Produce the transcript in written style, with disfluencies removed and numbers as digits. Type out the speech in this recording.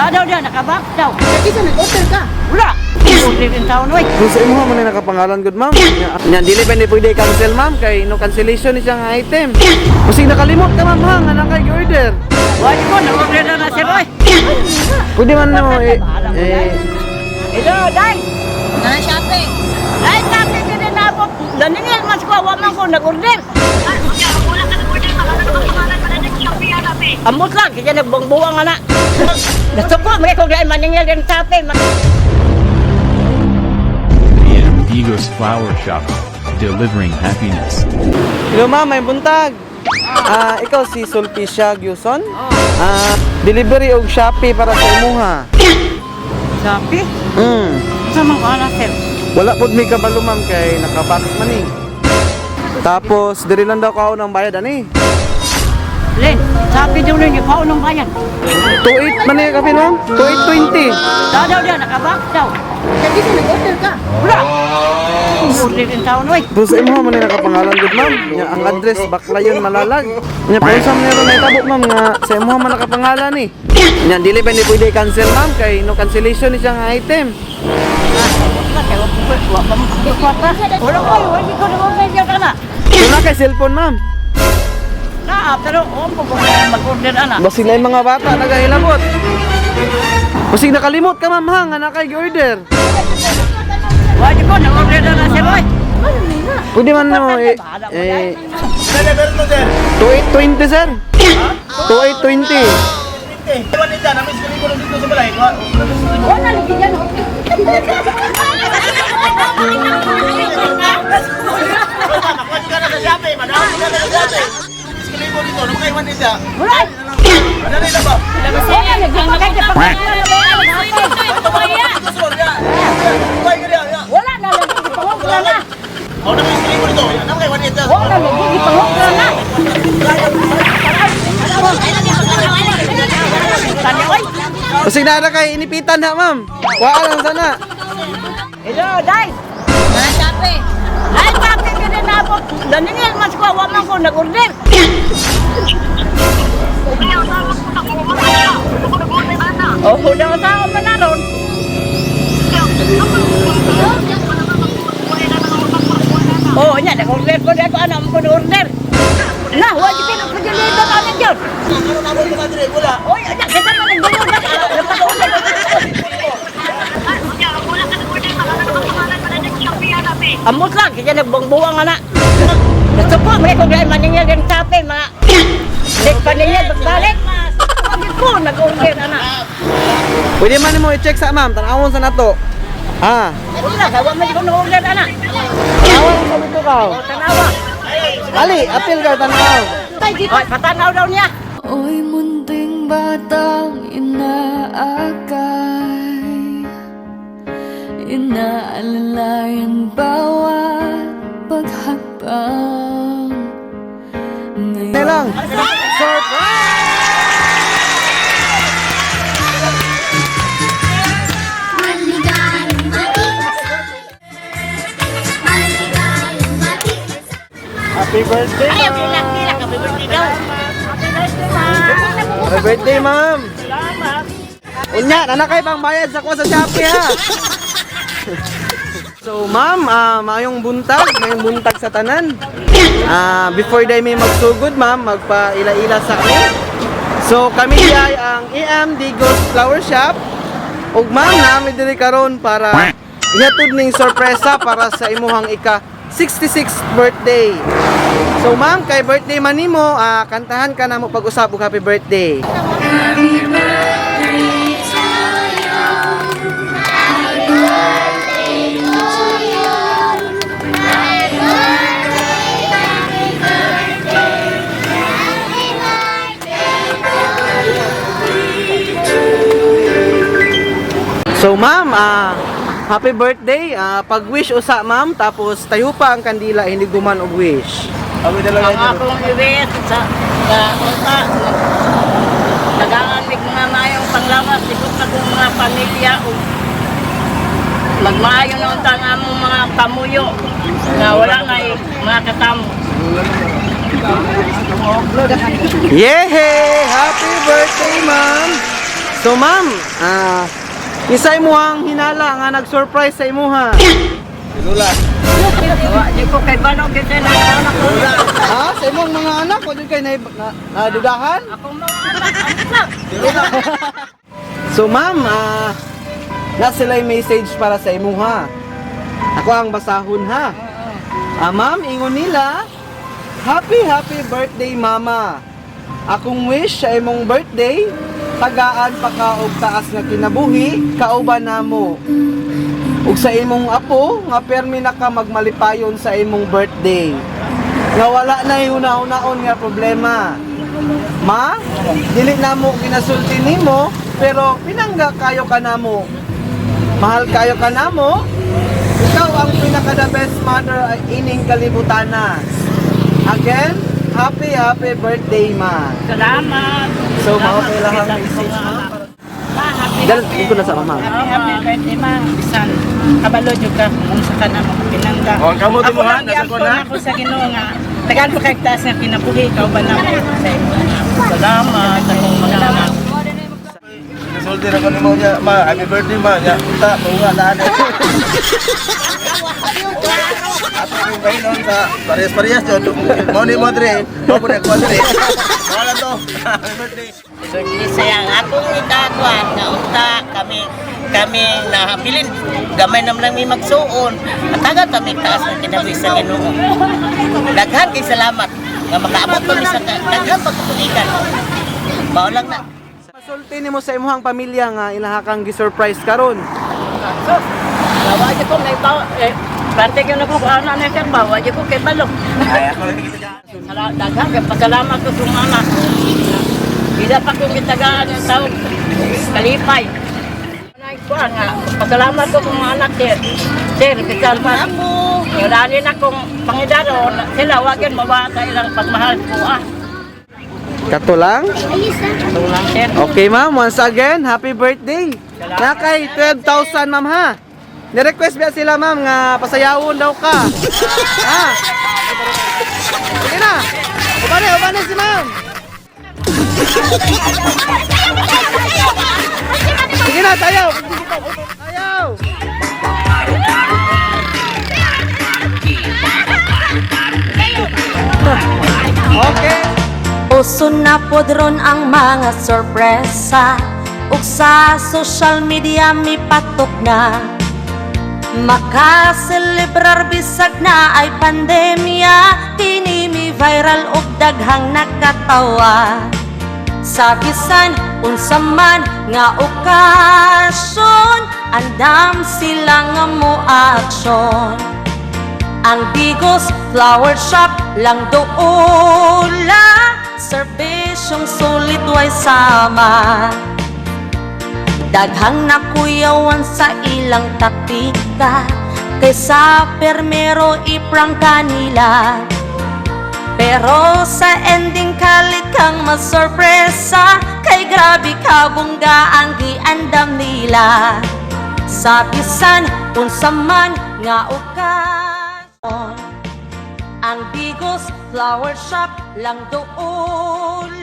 Daw daw, nakabox daw. Kasi sa nag-order ka. Wala. Order in town, oy. Kung sa imo man na nakapangalan gud, ma'am. Nya dili pa ni pwede cancel, ma'am, kay no cancellation ni siya nga item. Basig nakalimot ka, ma'am, ha, nga na kay order. Wala ko, nag-order na na sir, oy. Pwede man no eh, eh Hello, day. Na Shopee. Ay, sabi ko na nabot. Daningil, mas ko, wa man ko nag-order. Amot lang, kaya nagbuang-buang nga na. Nasuko, mga kong dahil maningil din sabi. AM Vigos Flower Shop, delivering happiness. Hello ma'am, may buntag. Ah, ikaw si Sulpicia Gyuson? Ah, delivery og Shopee para sa imuha. Sabi? Sa mga ko sir? Wala pud mi kabalo, ma'am, kay nakabox man eh. Tapos diri lang daw kao ng bayad ani. Len, sabi daw ninyo, paunong bayan. 28 man eh kape, ma'am. 2820. Daw daw daw, nakabox daw. Kasi sa nag-order ka. Wala. Order in town, oy. Doon sa imuha man na nakapangalan gud, ma'am. Nya ang address Baclayon, Malalag. Nya pero sa man ron nahitabo, ma'am, nga sa imuha man nakapangalan eh. Nya dili pa ni pwede cancel, ma'am, kay no cancellation ni siya nga item. Wala, kaya wala pa mo. Wala ko, wala ko nag-order siya ka na. Wala kay cellphone, ma'am. Na, pero oh, po mag-order ana. Basig na yung mga bata nagahilabot. Basig nakalimot ka, ma'am, ha, nga na kay order. Wala ko, nag-order na na sir, oy. Pwede man no eh, eh 2820, sir. 2820. Wala lagi yan. Oh. Wala. Wala, nagpapakay. Wala na lagi gipangukra na. Wala lagi gipangukra na. Tani oy. Basig na na kay inipitan ha, ma'am. Waa lang sana. Hello, day. Na Shopee. Ay, bakit ka na nabot? Daningil, mas ko, wa man ko nag-order. Oh, daw sa man na ron. Oh, nya nag-order ko dako ana mo ko order. Na, wa jud ko nagpajalido kami jud. Oy, nya kita man nagdulog na nagpa-order. Amot lang kaya nagbuang-buang ana. Nasuko mga kong dahil maningil din sabi mga Dek paningil balik. Wag ko nag-order ana. Pwede man mo i-check sa ma'am, tanawon sa nato. Ha. Wala ka, wa man ko nag-order ana. Tanawon sa dito ka. O tanawa. Ali, apil ka tanaw. Oy, patanaw daw niya. Oy, munting batang inaakay, inaalalayan bawat paghakbang. Hindi Ngayon lang. Surprise! Maligayang bati. Maligayang bati. Happy birthday. Ay, ang kilak-kilak, happy birthday daw. Happy birthday, ma'am. Salamat. Unya, nanakay pang bayad sa kuha sa Shopee ha. So, ma'am, maayong buntag sa tanan. Ah, before day may magsugod, ma'am, magpaila-ila sa kami. So, kami ay ang EM Digos Flower Shop. Ug ma'am, nami diri karon para ihatod ning sorpresa para sa imuhang ika 66th birthday. So ma'am, kay birthday man nimo, kantahan ka na mo pag-usab og happy birthday. So ma'am, happy birthday. Ah, pag-wish usa, ma'am, tapos tayo pa ang kandila hindi guman og wish. Ang akong i-wish sa sa unta nagangan mig mga maayong panglawas sikot na kong mga pamilya ug magmaayo na unta ang among mga pamuyo nga wala na mga katamo. Yehey! Happy birthday, ma'am! So ma'am, isa imuhang hinala nga nag-surprise sa imuha. Wa di ko kay balog gyud na anak ko. Ha? Sa imong mga anak, wa jud kay na, nadudahan? Akong mga anak, anak. So ma'am, na sila'y message para sa imuha. Ako ang basahon ha. Ma'am, ingon nila, "Happy happy birthday, Mama. Akong wish sa imong birthday, tagaan pa ka og taas nga kinabuhi, kauban namo. Ug sa imong apo, nga permi na ka magmalipayon sa imong birthday. Nga wala na huna-hunaon nga problema. Ma, dili namo ginasulti nimo, pero pinangga kayo ka namo. Mahal kayo ka namo. Ikaw ang pinaka the best mother ay ining kalibutana. Again, happy happy birthday, Ma." Salamat. So, mao Salamat kay lahang sa message, mga ma. anak. Ma, happy Dal, happy. ko na sa mama. Happy happy birthday, ma. Bisan kabalo jud ka kung unsa ka na mga pinangga. Oh, ang kamot Ako mo, ha? lang Nasa giampo ko na? na ako sa Ginoo nga. Tagaan ko kay taas nga kinabuhi kauban namo sa imo. Salamat sa akong mga anak. Sulti na ko nimo niya, ma, happy birthday, ma. Nya, unta, maunga laan. Ato ning bahinon sa parehas-parehas jud. Mao ni mo dre, mao po ni ako dre. Wala to. Happy birthday. Birthday sayang akong itakuan nga unta kami kami nahabilin gamay naman lang mi magsuon at taga kami taas ng kinabuhi sa Ginoo. Daghan kay salamat nga makaabot kami sa daghan pagtutulikan. Mao lang na. Masulti nimo sa imuhang pamilya nga ilaha kang gi-surprise karon. Wa ko may ba eh Bante ko na ko ana na sir ba wa ko kay balok. Ay, ako lang kita. Daghan kay pasalamat ko sa mga anak. Bila pa kong gitagaan ang tawag kalipay. Kuan nga, pasalamat ko sa mga anak, sir. Sir, bisan pa. Ngurani na kong pangidaron, sila wagin mawata ilang pagmahal ko ah. Kato lang. Ayos ah. Tulang, sir. Okay ma'am, once again, happy birthday. Na kay 12,000, ma'am, ha. Ni-request ba sila, ma'am, nga pasayawon daw ka. Ha? Sige na. Ubane, ubane si ma'am. Sige na, sayaw. Sayaw. Okay. Uso na pod ron ang mga sorpresa ug sa social media mipatok na. Makaselebrar bisag na ay pandemya. Kini mi viral ug daghang nakatawa. Sa bisan unsa man nga okasyon, andam sila nga mo aksyon. Ang Digos Flower Shop lang doula, serbisyong sulit way sama. Daghang nakuyawan sa ilang taktika, kaysa permero iprang kanila. Pero sa ending kalit kang masorpresa, kay grabe kabongga ang giandam nila. Sa bisan unsa man nga okasyon, ang Digos Flower Shop lang doon.